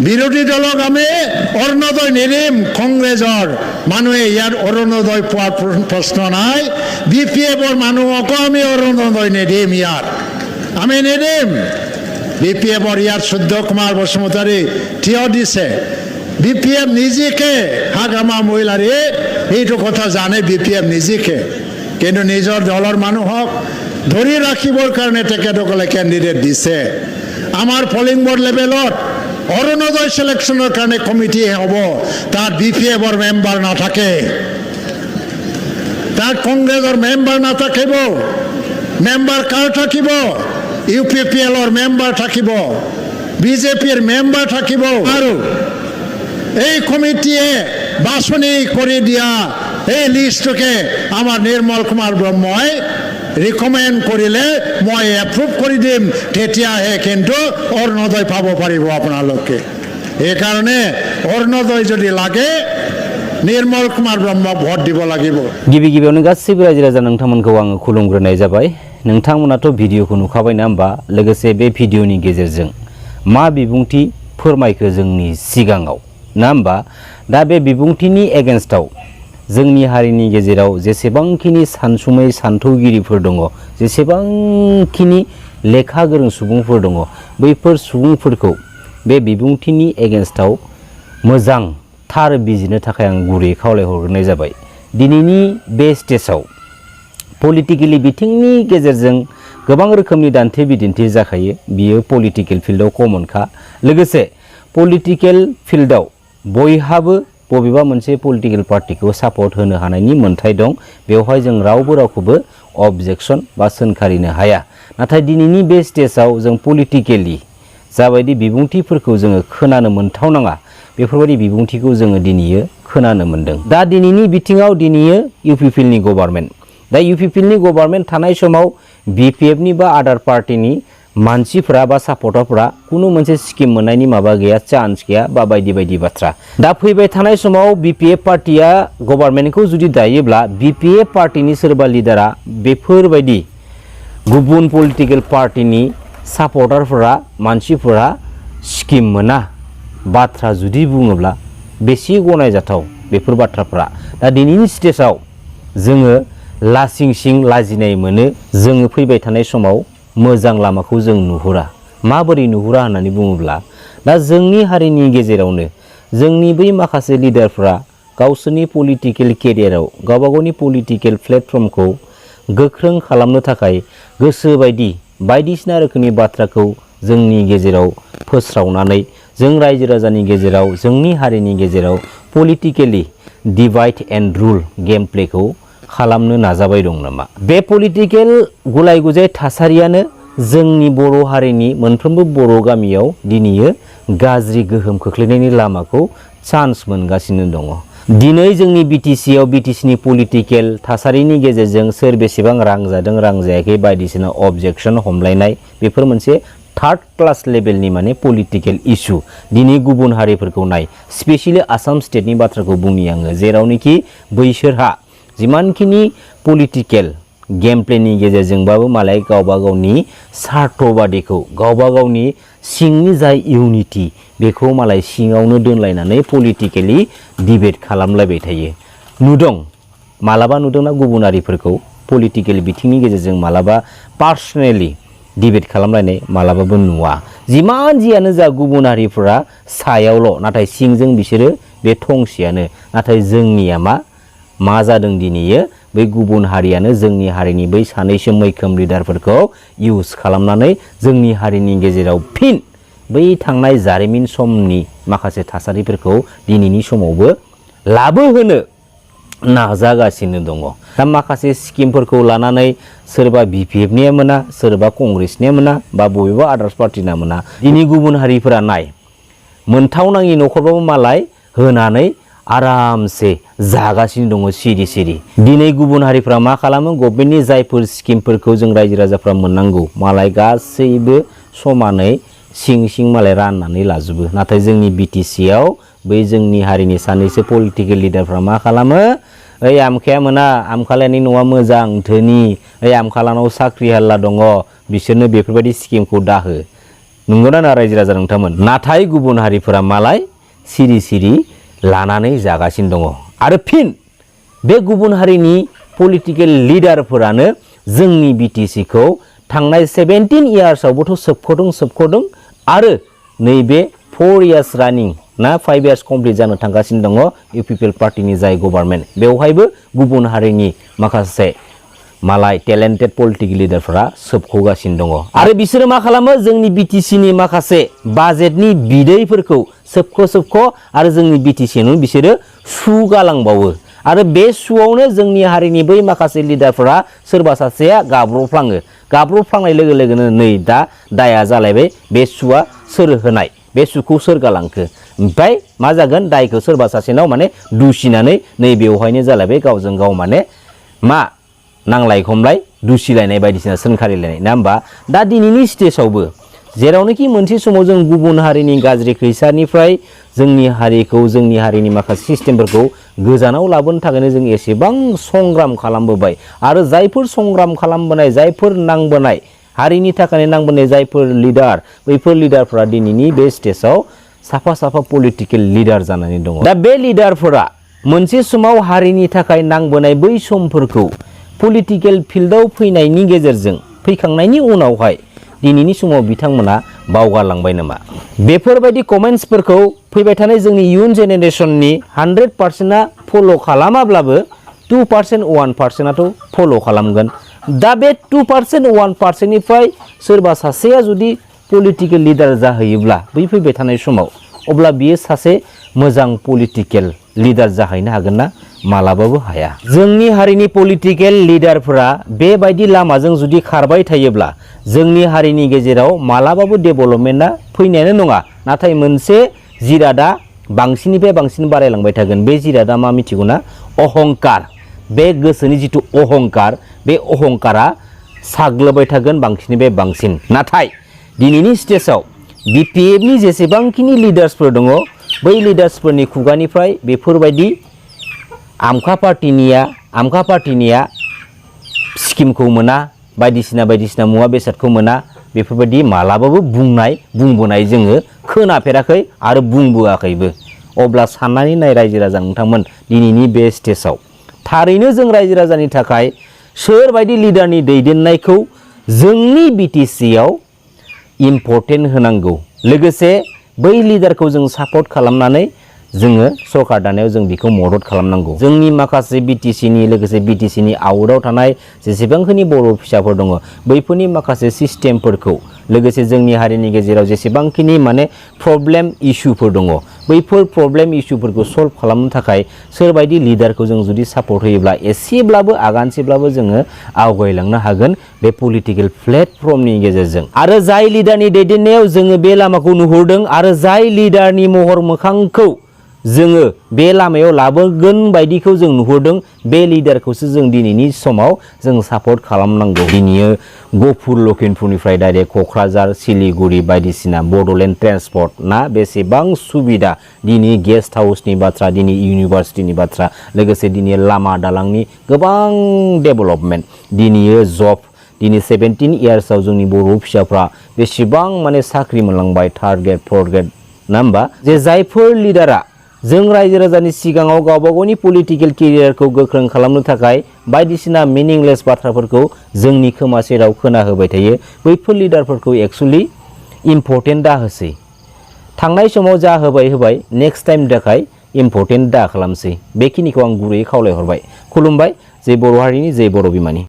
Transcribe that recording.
বিৰোধী দলক আমি অৰুণোদয় নিদিম। কংগ্ৰেছৰ মানুহে ইয়াত অৰুণোদয় পোৱাৰ প্ৰশ্ন নাই। BPFৰ মানুহকো আমি অৰুণোদয় নিদিম, ইয়াত আমি নিদিম। BPFৰ ইয়াত সূৰ্য কুমাৰ বসুমতাৰী থিয় দিছে। BPF নিজেকে হাগ্ৰামা মহিলাৰী এইটো কথা জানে BPF নিজেকে, কিন্তু নিজৰ দলৰ মানুহক ধৰি ৰাখিবৰ কাৰণে তেখেতসকলে কেণ্ডিডেট দিছে। আমাৰ পলিং বৰ্ড লেভেলত অৰুণোদয় সিলেকশ্যনৰ কাৰণে কমিটি হ'ব, তাত BPFৰ মেম্বাৰ নাথাকে, তাত কংগ্ৰেছৰ মেম্বাৰ নাথাকিব। মেম্বাৰ কাৰ থাকিব? UPPLৰ মেম্বাৰ থাকিব, BJPৰ মেম্বাৰ থাকিব। আৰু এই কমিটিয়ে বাছনি কৰি দিয়া এই লিষ্টটোকে আমাৰ নিৰ্মল কুমাৰ ব্ৰহ্মই ৰিকমেণ্ড কৰিলে মই এপ্ৰুভ কৰি দিম, তেতিয়াহে কিন্তু অৰুণোদয় পাব পাৰিব আপোনালোকে। সেইকাৰণে অৰুণোদয় যদি লাগে নিৰ্মল কুমাৰ ব্ৰহ্মক ভোট দিব লাগিব। गिबि गिबियावनो गासैबो रायजो राजा नोंथांमोनखौ आङो खुलुमग्रोनाय जाबाय। नोंथांमोनाथ' भिडिअखौ नुखाबाय ना होमबा? लोगोसे बे भिडिअनि गेजेरजों मा बिबुंथि फोरमायखो जोंनि सिगाङाव ना होमबा? दा बे बिबुंथिनि एगेन्स्टआव जोंनि हारिनि गेजेराव जेसेबांखिनि सानसुमै सान्थौगिरिफोर दङ, जेसेबांखिनि लेखा गोरों सुबुंफोर दङ, बैफोर सुबुंफोरखौ बे बिबुंथिनि एगेन्स्टआव मोजां थार बिजिरनो थाखाय आं गुरैयै खावलायहरग्रोनाय जाबाय। दिनैनि बे स्टेजाव पलिटिकेलि बिथिंनि गेजेरजों गोबां रोखोमनि दान्थे बिदिन्थि जाखायो, बियो पलिटिकेल फिल्डआव कमनखा। लोगोसे पलिटिकेल फिल्डआव बयहाबो बबेबा मोनसे पलिटिकेल पार्टिखौ सापर्ट होनो हानायनि मोन्थाय दं, बेवहाय जों रावबो रावखौबो अबजेक्सन बा सोंखारिनो हाया। नाथाय दिनैनि बे स्टेजाव जों पलिटिकेलि जाबायदि बिबुंथिफोरखौ जोङो खोनानो मोनथावनाङा, बेफोरबायदि बिबुंथिखौ जोङो दिनैयो खोनानो मोनदों। दा दिनैनि बिथिङाव दिनैयो UPPLनि गभर्नमेन्ट, दा UPPLनि गभर्नमेन्ट थानाय समाव BPFनि बा आदार पार्टिनि मानसिफोरा बा सापर्टारफोरा कुनु मोनसे स्किम मोननायनि माबा गैया, चान्स गैया बा बायदि बायदि बाथ्रा। दा फैबाय थानाय समाव BPF पार्टिया गभर्नमेन्टखौ जुदि दायोब्ला BPF पार्टिनि सोरबा लिडारा बेफोरबायदि गुबुन पलिटिकेल पार्टिनि सापर्टारफोरा मानसिफोरा स्किम मोना बाथ्रा जुदि बुङोब्ला बेसे गनायजाथाव बेफोर बाथ्राफोरा। दा दिनैनि स्टेजाव जोङो लासिं सिं लाजिनाय मोनो। जोङो फैबाय थानाय समाव मोजां लामाखौ जों नुहुरा। माबोरै नुहुरा होननानै बुङोब्ला, दा जोंनि हारिनि गेजेरावनो जोंनि बै माखासे लिडारफ्रा गावसोरनि पलिटिकेल केरियाराव गावबा गावनि पलिटिकेल प्लेटफर्मखौ गोख्रों खालामनो थाखाय गोसो बायदि बायदिसिना रोखोमनि बाथ्राखौ जोंनि गेजेराव फोस्रावनानै जों रायजो राजानि गेजेराव जोंनि हारिनि गेजेराव politically divide and rule game प्लेखौ खालामनो नाजाबाय दं नामा? बे पलिटिकेल गुलाय गुजाय थासारियानो जोंनि बर' हारिनि मोनफ्रोमबो बर' गामियाव दिनैयो गाज्रि गोहोम खोख्लैनायनि लामाखौ चान्स मोनगासिनो दङ। दिनै जोंनि BTCआव BTCनि पलिटिकेल थासारिनि गेजेरजों सोर बेसेबां रां जादों रां जायाखै बायदिसिना अबजेक्सन हमलायनाय, बेफोर मोनसे थार्ड क्लास लेभेलनि माने पलिटिकेल इस्यु। दिनै गुबुन हारिफोरखौ नाय, स्पेसियली आसाम स्टेटनि बाथ्राखौ बुंनि आङो, जेरावनोखि बैसोरहा जिमानखिनि पलिटिकेल गेम प्लेनि गेजेरजोंबाबो मालाय गावबा गावनि सार्थबादिखौ गावबा गावनि सिंनि जाय इउनिटि बेखौ मालाय सिङावनो दोनलायनानै पलिटिकेलि डिबेट खालामलायबाय थायो। नुदों मालाबा नुदोंना गुबुन हारिफोरखौ पलिटिकेल बिथिंनि गेजेरजों मालाबा पार्सनेलि डिबेट खालामलायनाय मालाबाबो नुवा। जिमान जियानो जा गुबुन हारिफोरा सायावल', नाथाय सिंजों बिसोरो बे थंसेयानो। नाथाय जोंनिया मा जादों दिनैयो? बै गुबुन हारियानो जोंनि हारिनि बै सानैसो मैखोम लिडारफोरखौ इउज खालामनानै जोंनि हारिनि गेजेराव फिन बै थांनाय जारिमिन समनि माखासे थासारिफोरखौ दिनैनि समावबो लाबोहोनो नाजागासिनो दङ। दा माखासे स्किमफोरखौ लानानै सोरबा BPFनिया मोना, सोरबा कंग्रेसनिया मोना बा बबेबा आदार्स पार्टिना मोना। दिनै गुबुन हारिफोरा नाय, मोनथावनाङि न'खरबाबो मालाय होनानै आरामसे जागासिनो दङ सिरि सिरि। दिनै गुबुन हारिफ्रा मा खालामो? गभर्नमेन्टनि जायफोर स्किमफोरखौ जों रायजो राजाफ्रा मोननांगौ मालाय गासैबो समानै सिं सिं मालाय राननानै लाजोबो। नाथाय जोंनि BTCआव बै जोंनि हारिनि सानैसो पलिटिकेल लिडारफ्रा मा खालामो? ओइ आमखाया मोना, आमखालायनि न'आ मोजां धोनि, ओइ आमखालानाव साख्रि हाल्ला दङ, बिसोरनो बेफोरबायदि स्किमखौ दाहो। नंगौना ना रायजो राजा नोंथांमोन? नाथाय गुबुन हारिफोरा मालाय सिरि सिरि लानानै जागासिनो दङ। आरो फिन बे गुबुन हारिनि पलिटिकेल लिडारफोरानो जोंनि बिटिसिखौ थांनाय 17 इयार्सआवबोथ' सोबख'दों आरो नैबे 4 इयार्स रानिं ना 5 इयार्स कमप्लिट जानो थांगासिनो दङ इउपिपिएल पार्टिनि जाय गभर्नमेन्ट, बेवहायबो गुबुन हारिनि माखासे मालाय टेलेन्टेड पलिटिकेल लिडारफोरा सोबख'गासिनो दङ। आरो बिसोरो मा खालामो? जोंनि बिटिसिनि माखासे बाजेटनि बिदैफोरखौ सोबख' आरो जोंनि बिटिसियावनो बिसोरो सु गालांबावो। आरो बे सुआवनो जोंनि हारिनि बै माखासे लिडारफोरा सोरबा सासेया गाब्रफ्लांनाय लोगो लोगोनो नै दा दाया जालायबाय। बे सुआ सोर होनाय? बे सुखौ सोर गालांखो? ओमफ्राय मा जागोन? दायखौ सोरबा सासेनाव माने दुसिनानै नै बेवहायनो जालायबाय गावजों गाव माने मा नांलाय खमलाय दुसिलायनाय बायदिसिना सोंखारिलायनाय, ना होमबा? दा दिनैनि स्टेजावबो जेरावनोखि मोनसे समाव जों गुबुन हारिनि गाज्रि खैसारनिफ्राय जोंनि हारिखौ, जोंनि हारिनि माखासे सिस्टेमफोरखौ गोजानाव लाबोनो थाखायनो जों एसेबां संग्राम खालामबोबाय। आरो जायफोर संग्राम खालामबोनाय, जायफोर नांबोनाय हारिनि थाखाय नांबोनाय जायफोर लिडार, बैफोर लिडारफोरा दिनैनि बे स्टेजाव साफा पलिटिकेल लिडार जानानै दङ। दा बे लिडारफोरा मोनसे समाव हारिनि थाखाय नांबोनाय बै समफोरखौ पलिटिकेल फिल्डआव फैनायनि गेजेरजों फैखांनायनि उनावहाय दिनैनि समाव बिथांमोना बावगारलांबाय नामा? बेफोरबायदि कमेन्ट्सफोरखौ फैबाय थानाय जोंनि इयुन जेनेरेसननि 100%आ फल' खालामाब्लाबो 2% 1%आथ' फल' खालामगोन। दा बे 2% 1%निफ्राय सोरबा सासेया जुदि पलिटिकेल लिडार जाहैयोब्ला बै फैबाय थानाय समाव, अब्ला बियो सासे मोजां पलिटिकेल लिडार जाहैनो हागोन ना? मालाबाबो हाया। जोंनि हारिनि पलिटिकेल लिडारफोरा बेबायदि लामाजों जुदि खारबाय थायोब्ला जोंनि हारिनि गेजेराव मालाबाबो डेभेलपमेन्टआ फैनायानो नङा। नाथाय मोनसे जिरादा बांसिननिफ्राय बांसिन बारायलांबाय थागोन। बे जिरादा मा मिथिगौ ना? अहंकार। बे गोसोनि जिथु अहंकार, बे अहंकारा साग्लोबबाय थागोन बांसिननिफ्राय बांसिन। नाथाय दिनैनि स्टेजाव बिपिएफनि जेसेबांखिनि लिडार्सफोर दङ, बै लिडार्सफोरनि खुगानिफ्राय बेफोरबायदि आमखा पार्टिनिया स्किमखौ मोना, बायदिसिना मुवा बेसादखौ मोना, बेफोरबायदि मालाबाबो बुंबोनाय जोङो खोनाफेराखै आरो बुंबोआखैबो। अब्ला साननानै नाय रायजो राजा नोंथांमोन, दिनैनि बे स्टेजाव थारैनो जों रायजो राजानि थाखाय सोरबायदि लिडारनि दैदेननायखौ जोंनि बिटिसिआव इम्पर्टेन्ट होनांगौ, लोगोसे बै लिडारखौ जों सापर्ट खालामनानै जोङो सरकार दानायाव जों बेखौ मदद खालामनांगौ। जोंनि माखासे बिटिसिनि लोगोसे बिटिसिनि आउटआव थानाय जेसेबांखिनि बर' फिसाफोर दङ, बैफोरनि माखासे सिस्टेमफोरखौ लोगोसे जोंनि हारिनि गेजेराव जेसेबांखिनि माने प्रब्लेम इस्युफोर दङ, बैफोर प्रब्लेम इस्युफोरखौ सल्भ खालामनो थाखाय सोरबायदि लिडारखौ जों जुदि सापर्ट होयोब्ला एसेब्लाबो आगानसेब्लाबो जोङो आवगायलांनो हागोन बे पलिटिकेल प्लेटफर्मनि गेजेरजों। आरो जाय लिडारनि दैदेननायाव जोङो बे लामाखौ नुहुरदों आरो जाय लिडारनि महर मोखांखौ जोङो बे लामायाव लाबोगोन बायदिखौ जों नुहुरदों, बे लिडारखौसो जों दिनैनि समाव जों सापर्ट खालामनांगौ। दिनैयो गफुर लखिमपुरनिफ्राय डाइरेक्ट क'क्राझार, सिलिगुरि बायदिसिना बड'लेण्ड ट्रेन्सपर्ट ना बेसेबां सुबिदा, दिनै गेस्ट हाउसनि बाथ्रा, दिनै इउनिभार्सिटिनि बाथ्रा, लोगोसे दिनै लामा दालांनि गोबां डेभेलपमेन्ट, दिनैयो जब, दिनै 17 इयार्सआव जोंनि बर' फिसाफ्रा बेसेबां माने साख्रि मोनलांबाय, 3rd ग्रेड 4th ग्रेड, ना होमबा? जे जायफोर लिडारा जों रायजो राजानि सिगाङाव गावबा गावनि पलिटिकेल केरियारखौ गोख्रों खालामनो थाखाय बायदिसिना मिनिंलेस बाथ्राफोरखौ जोंनि खोमा सेराव खोनाहोबाय थायो, बैफोर लिडारफोरखौ एक्सुवेलि इम्पर्टेन्ट दा होसै। थांनाय समाव जा होबाय नेक्स्ट टाइमनि थाखाय इम्पर्टेन्ट दा खालामसै। बेखिनिखौ आं गुरैयै खावलायहरबाय। खुलुमबाय। जै बर' हारिनि, जै बर' बिमानि।